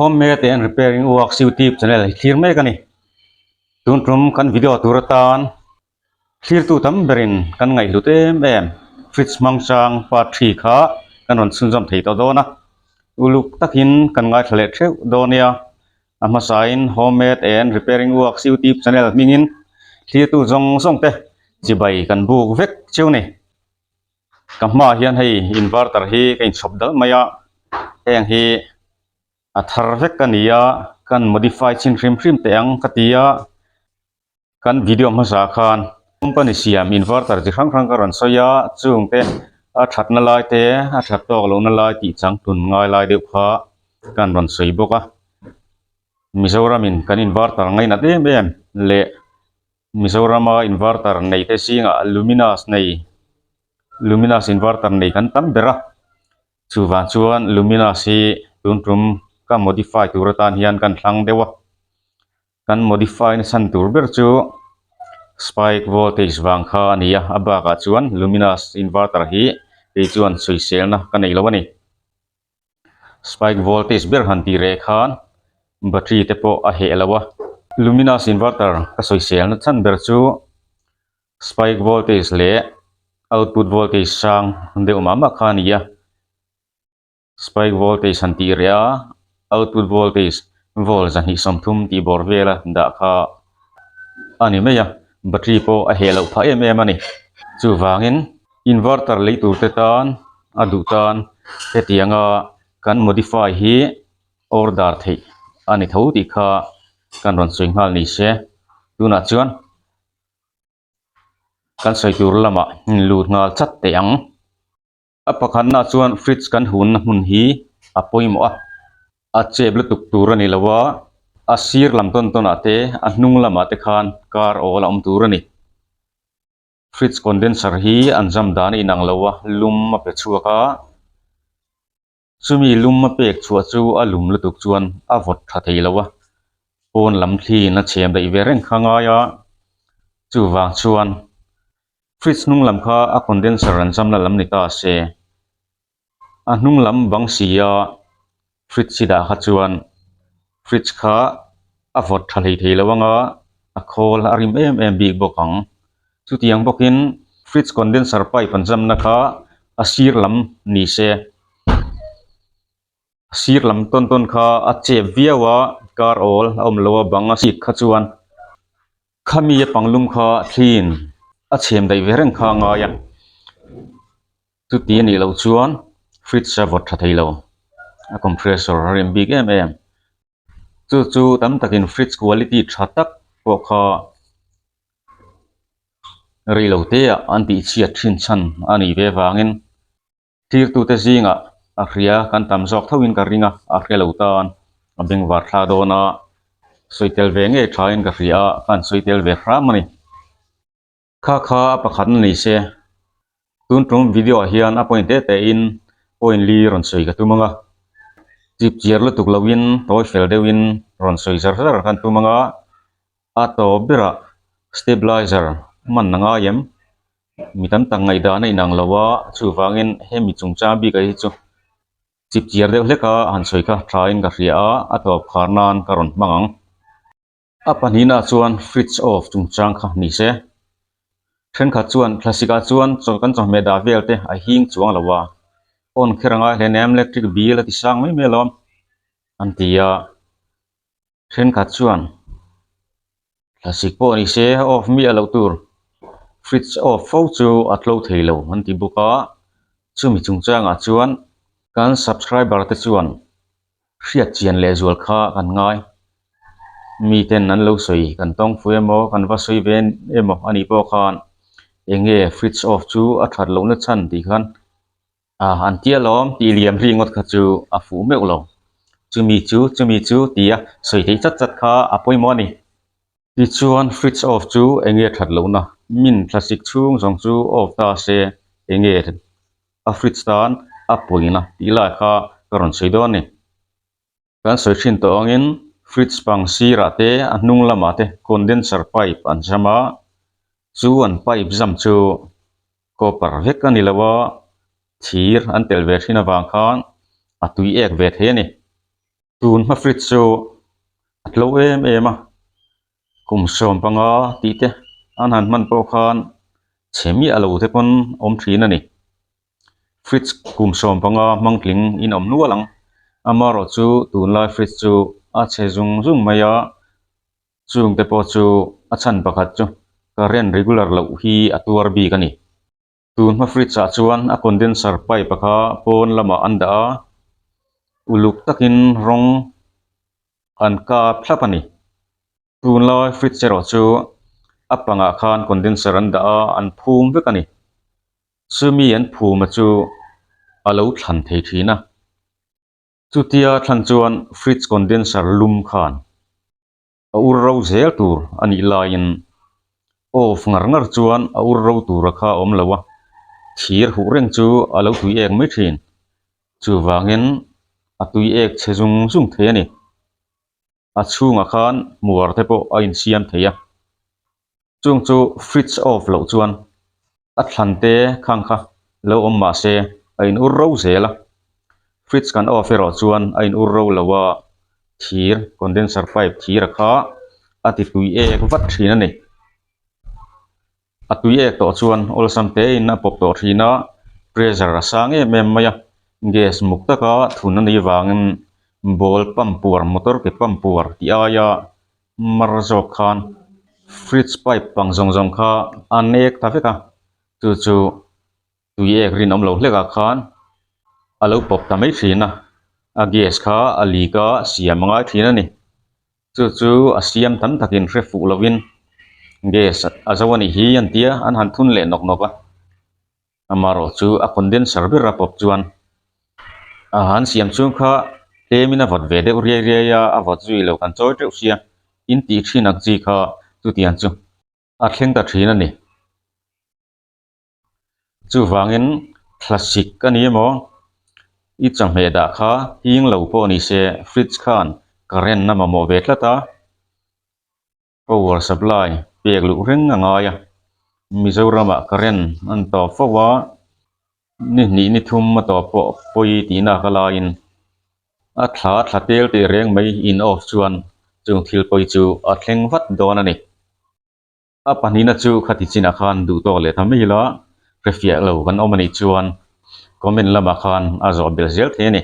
Homemade and Repairing Works YouTube channel hi thlir mek a ni. Tun tum kan video tur atan thlirtu tam berin kan ngaihhlut em em fridge hmang chang part 3 kha kan rawn chhunzawm thei tawh dawn a. Uluk takin kan ngaithla leh theuh dawn nia. A hmasain Homemade and Repairing Works YouTube channel hmingin thlirtu zawng zawng te chibai kan buk vek cheu ni. Ka hmaah hian hei inverter hi ka inchhawp dal mai a, heng hi a thar vek a ni a, kan modify chin hrim hrim teh ang ka ti a, kan video hmasa khan company siam inverter chi hrang hrang ka rawn sawi a, chung te a thatna lai te a that tawk lohna lai tih chang tun ngai lai deuh kha kan rawn sawi bawk a, Mizoramin kan inverter ngainat em em leh. Mizorama inverter nei te zingah Luminous nei Luminous inverter nei kan tam ber a, chuvang chuan Luminous hi tun tum ka modify tur atan hian kan thlang deuh a, kan modify na chhan tur ber chu spike voltage vang kha a ni a, a bakah chuan Luminous inverter hi kei chuan sawiselna ka nei lo a ni. Spike voltage ber han tih reh khan battery te pawh a heh lo a, luminous inverter ka sawisel na chhan ber chu spike voltage leh output voltage sang deuh mah mah kha a ni a, spike voltage han tih reh a output voltage volt 230 tih bawr vela dah kha a ni mai a, battery pawh a heh loh phah em em a ni, chuvangin. Inverter lei tur te tan a duh tan hetianga kan modify hi order theih a ni tho tih kha kan rawn sawi nghal ni se tunah chuan kan sawi tur lamah lut nghal chat teh ang. A pakhatna chuan fridge kan hunna hmun hi a pawimawh a, a chep lutuk tur a ni lo a, a sir lam tawn tawnah te a hnung lamah te khan kar awl a awm tur a ni. Fridge condenser hi an zam dan a inang lo a, lum a pe chhuak a, chumi lum a pek chhuah chu a lum lutuk chuan a vawt tha thei lo a, pawn lam thliin a chhem daih ve reng kha ngai a, chuvang chuan fridge hnung lam kha a condenser an zamna lam ni ta se. A hnung lam bang si a fridge hi dah kha chuan fridge kha a vawt tha hlei thei lo ang a, a khawl a rim em em bik bawk ang. Chutiang bawkin fridge condenser pipe an zamna kha a sir lam ni se, a sir lam tawn tawn kha a chep viau a, kar awl a awm lo a bang a sik kha chuan Khami a panglum kha thliin a chhem daih ve reng kha a ngai a, chuti a nih loh chuan fridge a vawt tha thei lo, a compressor a rem bik em em. Chu chu tam takin fridge quality tha tak pawh kha rei lo te ah an tih chhiat thin chhan a nih ve vangin Thirtute zingah a hria kan tam zawk thoin ka ring a, a hre lo tan a bengvar thla dawn a, sawi tel ve ngei thain ka hria a, ka han sawi tel ve hram a ni. Kha kha a pakhatna ni se, tun tum video ah hian a point te te in point li rawn sawi ka tum ang a, chip chiar lutuk loin tawi fel deuhin rawn sawi zar zar kan tum ang a, a tawp berah stabilizer hman a ngai em? Mi tam tak ngaihdan a inang lo a, chuvangin hemi chungchang bikah hi chu chip chiar deuh hlek a han sawi kha thain ka hria a, a tawp khar nan ka rawn hmang ang. A pahnihna chuan fridge off chungchang kha ni se. Thenkhat chuan thlasik ah chuan chaw kan chawhmeh dah vel te a hing chuang lo a, on kher a ngai hle nem electric bill a ti sang mai mai alawm an ti a. Thenkhat chuan thlasik pawh ni se off miah loh tur fridge off fo chu a tlo thei lo an ti bawk a, chumi chungchangah chuan kan subscriber te chuan hriat chian leh zual kha kan ngai. Miten an lo sawi kan tawng fu emaw kan va sawi ve emaw a nih pawh khan eng nge fridge off chu a that lohna chhan tih khan Ah an tia lawm tih liam ri ngawt kha chu a fuh meuh lo. Chumi chu chumi chu tia sawi theih chat chat kha a pawimawh a ni. Tichuan fridge off chu eng nge that lohna? Min thlasik chhung zawng chu off ta se eng nge a fridge tan a pawina tih lai kha ka rawn sawi dawn a ni. Kan sawi thin tawh angin fridge pang sirah te a hnung lamah te condenser pipe an zam a, chu an pipe zam chu copper vek a ni lo a, thir an telh ve thin avang khan a tui ek ve thei a ni. Tun hma fridge chu a tlo em em a, kum 15 tih te an han hman pawh khan chhe miah lo te pawn awm thin a ni. Fridge kum 15 hmang tling in awm nual ang, amaherawh chu tunlai fridge chu a chhe zung zung mai a, chung te pawh chu a chhan pakhat chu current regular loh hi a tuar bik a ni. Tun hma fridge ah chuan a condenser pipe a kha pawn lamah an dah a, uluk takin rawng an kap thlap a ni. Tunlai fridge erawh chu a pangah khan condenser an dah a, an phum vek a ni. Chumi an phum a chu a lo thlan thei thin a. Chutia thlan chuan fridge condenser lum khan a ur ro zel tur a nih laiin off ngar ngar chuan a ur ro tura kha a awm lo a, thir huh reng chu a lo tui ek mai thin. Chuvangin a tui ek chhe zung zung thei a ni. A chhungah khan hmuar te pawh a insiam thei a, chung chu fridge off loh chuan a thlan te khang kha lo awm mah se a in ur ro zel a, fridge kan off erawh chuan a in ur ro lo a, thir condenser pipe thir a kha a ti tui ek vat thin a ni. A tui ek tawh chuan awlsam te in a pawp tawh thin a, pressure a sang em em mai a, gas muk taka thun a nih vangin ball pump puar motor ke pump puar tih aia mar zawk khan fridge pipe pang zawng zawng kha a nek ta vek a, chu chu tui ek rinawm lo hlek ah khan a lo pawp ta mai thin a, a gas kha a leak a siam a ngai thin a ni. Chu chu a siam tam takin hre fuh lovin gas a zo a nih hi an tia an han thun leh nawk nawk a, amaherawh chu a condenser ber a pawp chuan a han siam chhung kha tlemin a vawt ve deuh riai riai a, a vawt zui lo kan chawi teuh sia in tih thin ang chi kha chutiang chu a thleng ta thin a ni. Chuvangin thlasik a ni emaw i chawhmeh dah kha hing lo pawh ni se fridge khan current a mamawh ve tlat a, power supply pek luh reng a ngai a, Mizoramah current an tawp fo a, ni hnih ni thum a tawp pawh pawi tihna ka laiin a thla thla tel teh reng mai in off chuan chung thil pawi chu a thleng vat dawn a ni. A pahnihna chu khati chinah khan duh tawk leh ta mai ila, hrefiah lo kan awm a nih chuan comment lamah khan a zawh belh zel thei a ni.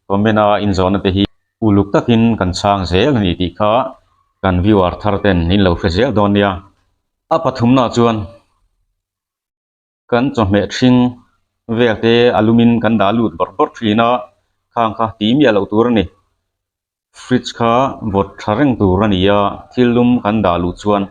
Comment a inzawhna te hi uluk takin kan chhang zel a ni tih kha kan viewer thar ten in lo hre zel dawn nia. A pathumna chuan kan chawhmeh ṭhing vel te a lumin kan dah lut bawrh bawrh ṭhin a, khang kha tih miah loh tur a ni. Fridge kha vawt tha reng tur a ni a, thil lum kan dah luh chuan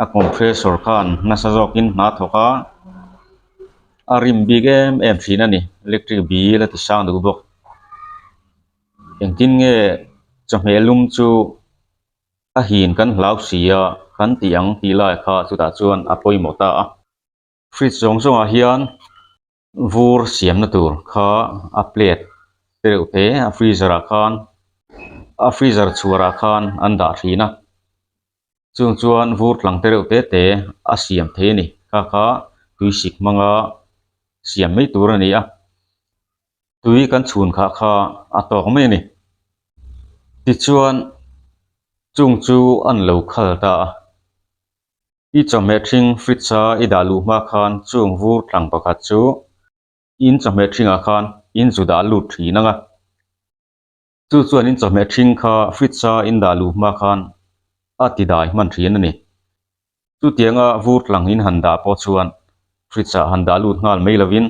a compressor khan nasa zawkin hna thawk a, a rim bik em em thin a ni, electric bill a ti sang duh bawk. Engtin nge chawhmeh lum chu a hin kan hlau si a, kan tih ang tih lai kha chutah chuan a pawimawh ta a. Fridge zawng zawngah hian vur siamna tur kha a plate te reuh te a freezer ah khan a freezer chhuar ah khan an dah thin a chung chuan vur tlang te reuh te te a siam thei a ni kha kha tui sik hmanga siam mai tur a ni a tui kan chhun khah kha a tawk mai a ni tichuan chung chu an lo khal ta a. I chawhmeh ṭhing fridge a i dah luh hma khan chung vur tlang pakhat chu in chawhmeh ṭhingah khan in zu dah lut ṭhin ang a. Chu chuan in chawhmeh ṭhing kha fridge a in dah luh hma khan a ti dai hman ṭhin a ni. Chutianga vur tlang in han dah pawh chuan fridge ah han dah lut nghal mai lovin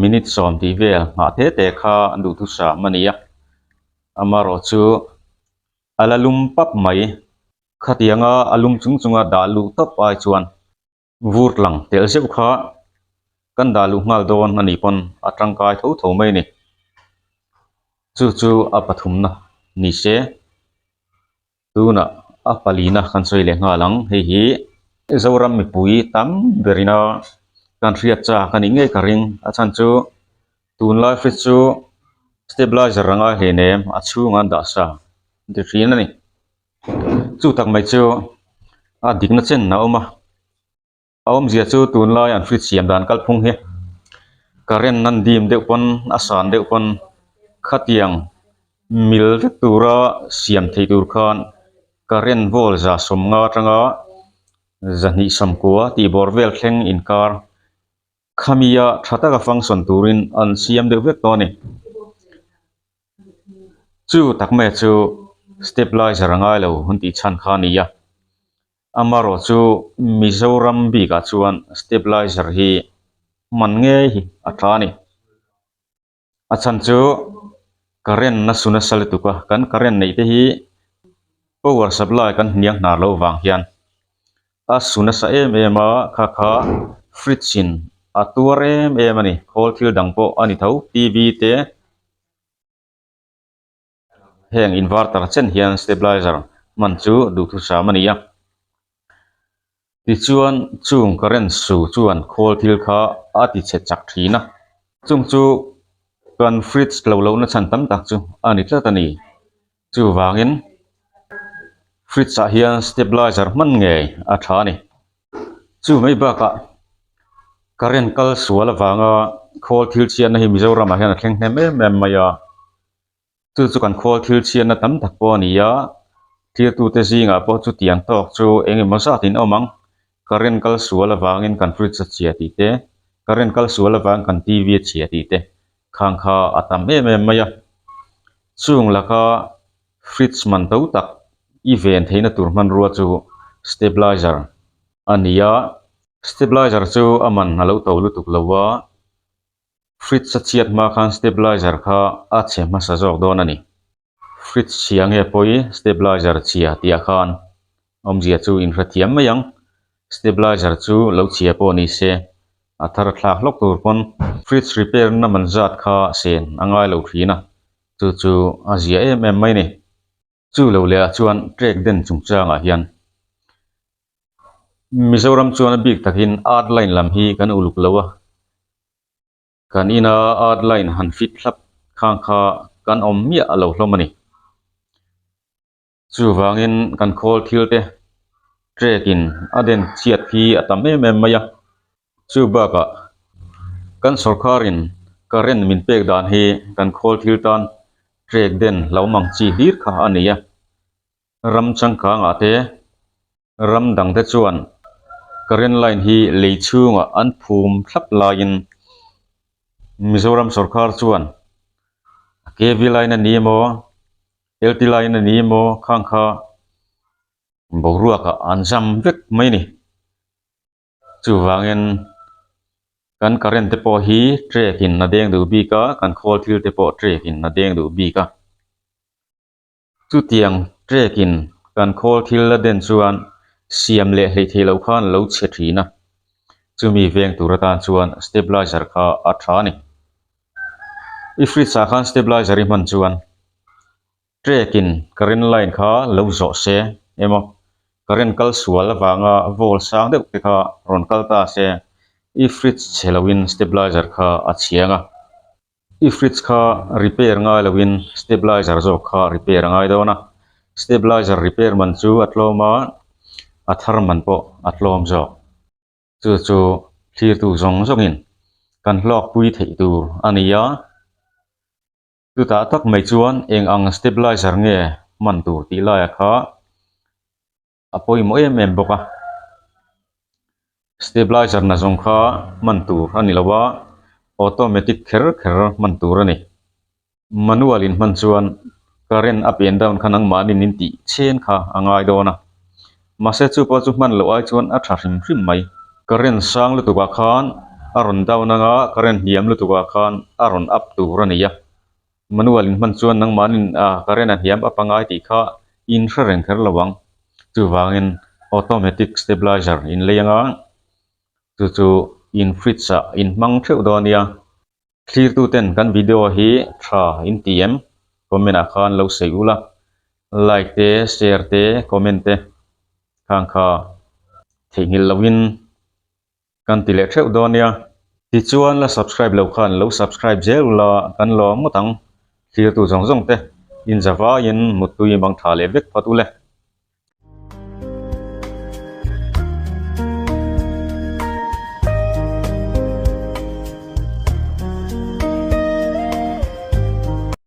minute sawm tih vel nghah te te kha duhthusam a ni a. Amaherawh chu a la lum pap mai. Khatianga a lum chung chunga dah luh tawp ai chuan vur tlang telh zeuh kha kan dah luh nghal dawn a nih pawn a tangkai tho tho mai a ni. Chu chu a pathumna ni se tunah a palina kan sawi leh nghal ang. Hei hi Zoram mipui tam berina kan hriat chak a nih ngei ka ring. A chhan chu tunlai fridge chu stabilizer a ngai hleinem a chhungah an dah sa an ti thin a ni. Chu tak mai chu a dikna chen a awm a, a awmzia chu tunlai an fridge siam dan kalphung hi current an dim deuh pawn a san deuh pawn khatiang Mil vek tura siam thei tur khan current volt 150 atanga 290 tih bawr vel thleng inkar Khamia tha taka function turin an siam deuh vek tawh a ni. Chu tak mai chu stabilizer a ngai lo an tih chhan kha a ni a. Amaherawh chu Mizoram bikah chuan stabilizer hi hman ngei hi a tha a ni. A chhan chu current a su nasa lutuk a, kan current neih te hi power supply kan hniang hnar loh vang hian a su nasa em em a, kha kha fridge in a tuar em em a ni, khawl thil dang pawh a ni tho T_V te heng inverter chen hian stabilizer hman chu duhthusam a ni a. Tichuan chung current su chuan khawl thil kha a ti chhe chak thin a, chung chu kan fridge lo lohna chhan tam tak chu a ni tlat a ni. Chuvangin fridge ah hian stabilizer hman ngei a tha a ni. Chu mai bakah current kal sual avanga khawl thil chhiatna hi Mizoram ah hian a thleng hnem em em mai a. Chu chu kan khawl thil chhiatna tam tak pawh a ni a, thirtute zingah pawh chutiang tawk chu eng emaw zatin a awm ang. Current kal sual avangin kan fridge a chhia tih te, current kal sual avang kan T_V a chhia tih te khang kha a tam em em mai a. Chung laka fridge man to tak i ven theihna tur hmanrua chu stabilizer a ni a, stabilizer chu a man a lo to lutuk lo a. Fridge a chhiat hma khan stabilizer kha a chhe hmasa zawk dawn a ni. Fridge chhia nge pawi stabilizer chhia tih ah khan awmzia chu in hrethiam mai ang. Stabilizer chu lo chhia pawh ni se a thar thlak hlawk tur pawn fridge repair na man zat kha sen a ngai lo thin a, chu chu a zia em em mai a ni. Chu lo leh ah chuan trek den chungchangah hian Mizoram chuan a bik takin art line lam hi kan uluk lo a, kan ina art line han fit thlap khang kha kan awm miah lo hlawm a ni. Chuvangin kan khawl thil te trek in a den chhiat hi a tam em em mai a, chu bakah kan sawrkharin current min pek dan hi kan khawl thil tan trek den lo mang chi hlir kha a ni a. Ram changkangah te ram dang te chuan current line hi lei chhungah an phum thlap laiin Mizoram sawrkar chuan K_V line a ni emaw L_T line a ni emaw khang kha boruakah an zam vek mai a ni. Chuvangin kan current te pawh hi trek in a deng duh bik a, kan khawl thil te pawh trek in a deng duh bik a. Chutiang trek in kan khawl thil la den chuan siam leh hleih theih loh khan lo chhe thin a, chumi veng tur atan chuan stabilizer kha a tha a ni. I fridge ah khan stabilizer i hman chuan trek in current line kha lo zawh se emaw current kal sual avanga volt sang deuh te kha rawn kal ta se i fridge chhe loin stabilizer kha a chhiang a. I fridge kha repair ngai loin stabilizer zawk kha repair a ngai dawn a, stabilizer repair man chu a tlawm a, a thar man pawh a tlawm zawk. Chu chu thlirtu zawng zawngin kan hlawkpui theih tur a ni a, chutah tak mai chuan eng ang stabilizer nge hman tur tih laiah kha a pawimawh em em bawk a stabilizer na zawng kha hman tur a ni lo a automatic kher kher hman tur a ni manual in hman chuan current up and down kha nangmahni in tih chhen kha a ngai dawn a mahse chu pawh chu hman loh ai chuan a tha hrim hrim mai current sang lutuk ah khan a rawn down anga current hniam lutuk ah khan a rawn up tur a ni a. Manual in hman chuan nangmahnin ah current a hniam a pangai tih kha in hre reng kher lo ang. Chuvangin automatic stabilizer in lei anga chu chu in fridge ah in hmang theuh dawn ania. Thlirtu ten kan video hi tha in ti em? Comment ah khan lo sawi ula. Like te, share te, comment te khang kha theihnghilh lohin Kan ti leh theuh dawn nia. Tichuan la subscribe lo khan lo subscribe zel ula kan lawm ngawt ang. Thlirtu zawng zawng te in zavaiin muttui mang tha leh vek phawt ule.